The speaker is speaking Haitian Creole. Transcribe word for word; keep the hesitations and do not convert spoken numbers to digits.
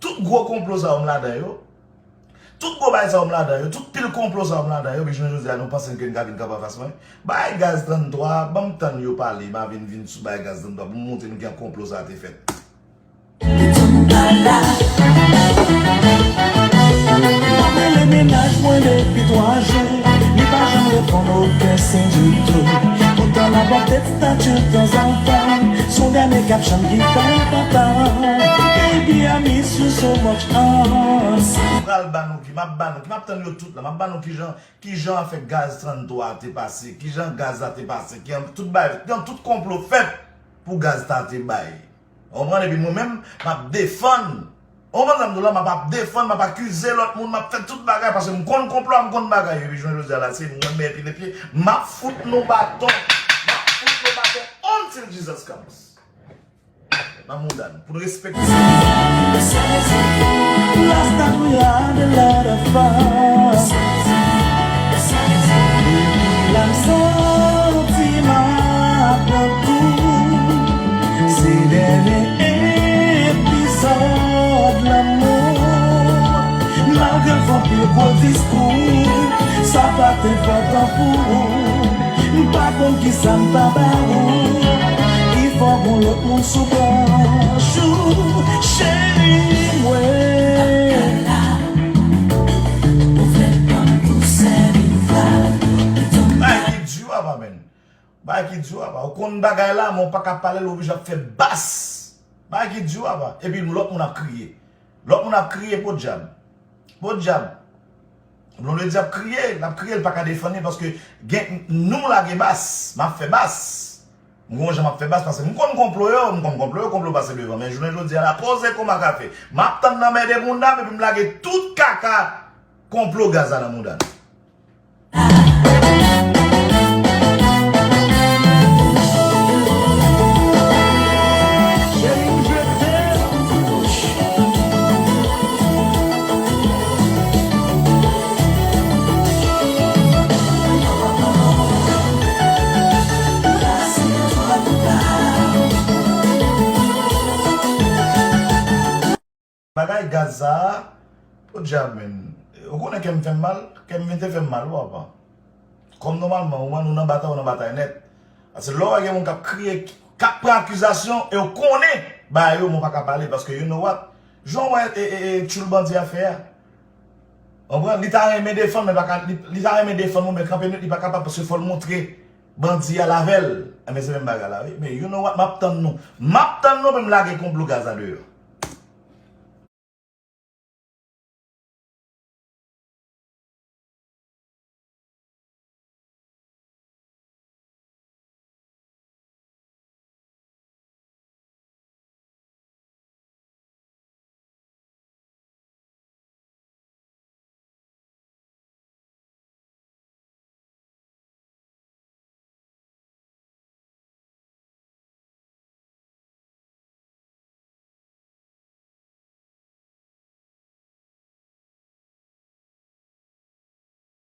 Tout gwo konplo sa yo m ladan yo. Tout gwo bagay sa yo m ladan yo. Tout pil konplo sa yo m ladan yo. Epi jounen jodi a nou panse ke n ka vin kanpe anfas mwen. Bagay gaz tranntwa, ban m tann yo pale, m a vin vin sou bagay gaz tranntwa pou m montre nou kijan konplo sa a te fèt. M ap rele mennaj mwen depi twa jou. Li pa janm reponn okenn siy ditou. Poutan l ap ap tèt stati tanzantan. S on dènye k ap chanm ki fè l kontan. Baby, I miss you so much, uh. M pral ba nou ki, m ap ba nou ki, m ap tann yo tout la, m ap ba nou kijan, kijan afè gaz tranntwa te pase, kijan gaz la te pase, kijan tout bagay, kijan tout konplo fèt pou gaz ta te bay. Ou konprann? Epi mwen menm, m ap defann. Ou konprann sa m di w la? M ap, ap defann, m ap akize lòt moun, m ap fè tout bagay, paske m konn konplo a, m konn bagay yo. Epi jounen jodi a la, se mwen k mèt pile pye. M ap fout nou baton. M ap fout nou baton until Jesus comes. Nan mouda n, pou n respekte. Last night we had a lot of fun. Depi la m santi m ap pran kou. Se dènye epizòd lanmou. Malgre l fè anpil gwo diskou, sa pa t enpòtan pou ou. M pa konn kisa m ta ba ou ki fè w gon lòt moun sou bòch ou, cheri mwen. Bagay ki di w apa, menn. Bagay ki di w apa. Ou konn bagay la, men w pa ka pale l, ou oblije ap fè bas. Bagay ki di w apa. Epi lòt moun ap kriye. Lòt moun ap kriye, podyab. Podyab. Blondedy ap kriye, l ap kriye, l pa ka defann li, paske gen, nou lage bas, m ap fè bas. M gon jan m ap fè bas, paske m konn konplo yo, m konn konplo yo, konplo pase devan. Men jounen jodi a la, poze kòman ka fè. M ap tann nan mède mouda m, epi m lage tout kaka konplo gaz la nan mouda n. Bagay gaz sa a, podyab, menn. Ou konnen kè m fè m mal? Kè m vin te fè m mal, wi, apa. Kòm nòmalman, ou wè nou nan batay, ou nan batay nèt. Paske lè w wè gen moun k ap kriye, k ap pran akizasyon, e w konnen bagay yo, men w pa ka pale, paske you know what? Jan w wè e, e, e, tchoul bandi a fè a. Ou konprann? Li ta renmen defann, men pa ka, li, li ta renmen defann mwen, men kanpe nèt, li pa kapab, paske fò l montre bandi a l avè l. Enben, se menm bagay la, wi. Men you know what? M ap tann nou. M ap tann nou pou m lage konplo gaz la deyò.